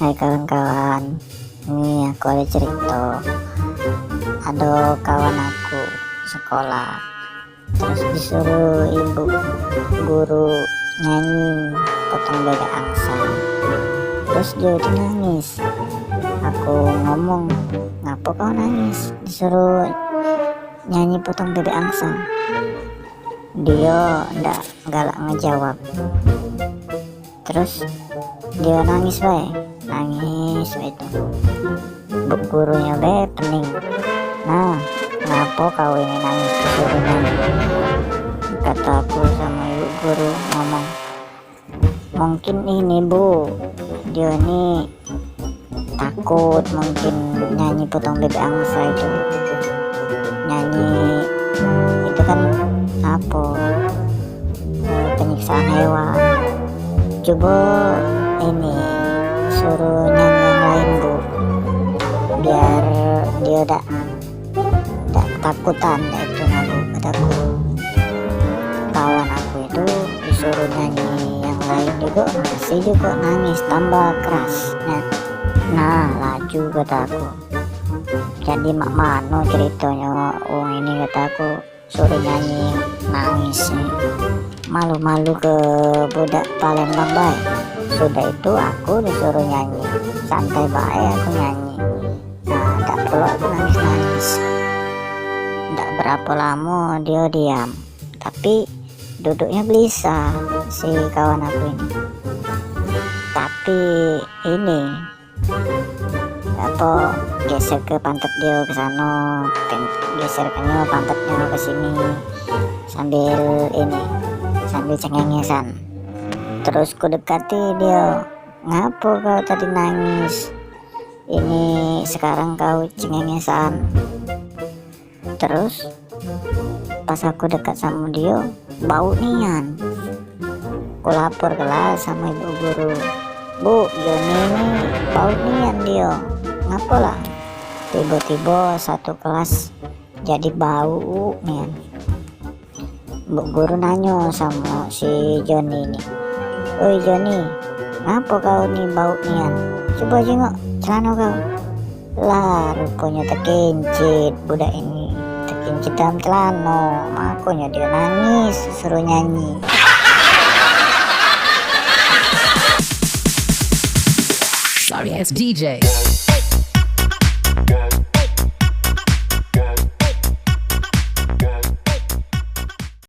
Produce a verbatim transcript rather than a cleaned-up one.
Hai kawan-kawan, ni aku ada cerita. Ada kawan aku sekolah, terus disuruh ibu guru nyanyi potong bebek angsa. Terus dia itu nangis. Aku ngomong, "Ngapo kau nangis? Disuruh nyanyi potong bebek angsa." Dia ndak galak ngejawab. Terus dia nangis bae, nangis bae tu. Bu gurunyo be pening. "Nah, ngapo kau ini nangis?" disuruh nyanyi. Kata aku sama ibu guru ngomong, "Mungkin ini, Bu, dia ni takut mungkin nyanyi potong bebek angsa itu. Nyanyi itu kan apo, eh, penyiksaan hewan. Coba ini, suruh nyanyi yang lain, Bu, biar dia dak dak ketakutan." Itu nah, Bu, kataku. Kawan aku itu disuruh nyanyi yang lain juga, masih juga nangis tambah keras. Nah, nah, laju, kataku. Jadi mak mano ceritonyo wong ini, kataku, suruh nyanyi nangis ni. Malu-malu ke budak Palembang bae. Sudah itu aku disuruh nyanyi. Santai bae aku nyanyi. Nah, dak pulo aku nangis-nangis. Dak berapo lamo dio diam. Tapi duduknyo gelisah si kawan aku ini. Tapi ini, apo, geser ke pantat dio ke sano, pen-, geser ke nyo pantatnyo ke sini, sambil ini, sambil cengengesan. Terus ku dekati dio, "Ngapo kau tadi nangis? Ini sekarang kau cengengesan." Terus pas aku dekat samo dio, bau nian. Ku lapor kelas samo ibu guru, "Bu, Joni ni bau nian dio. Ngapo lah?" Tibo-tibo satu kelas jadi bau nian. Bu guru nanyo samo si Joni ni, "Oi Joni, ngapo kau ni bau nian? Coba jingok celano kau." Lah, ruponyo tekincit budak ini. Tekincit dalam celano, makonyo dio nangis, suruh nyanyi. Sorry ass D J.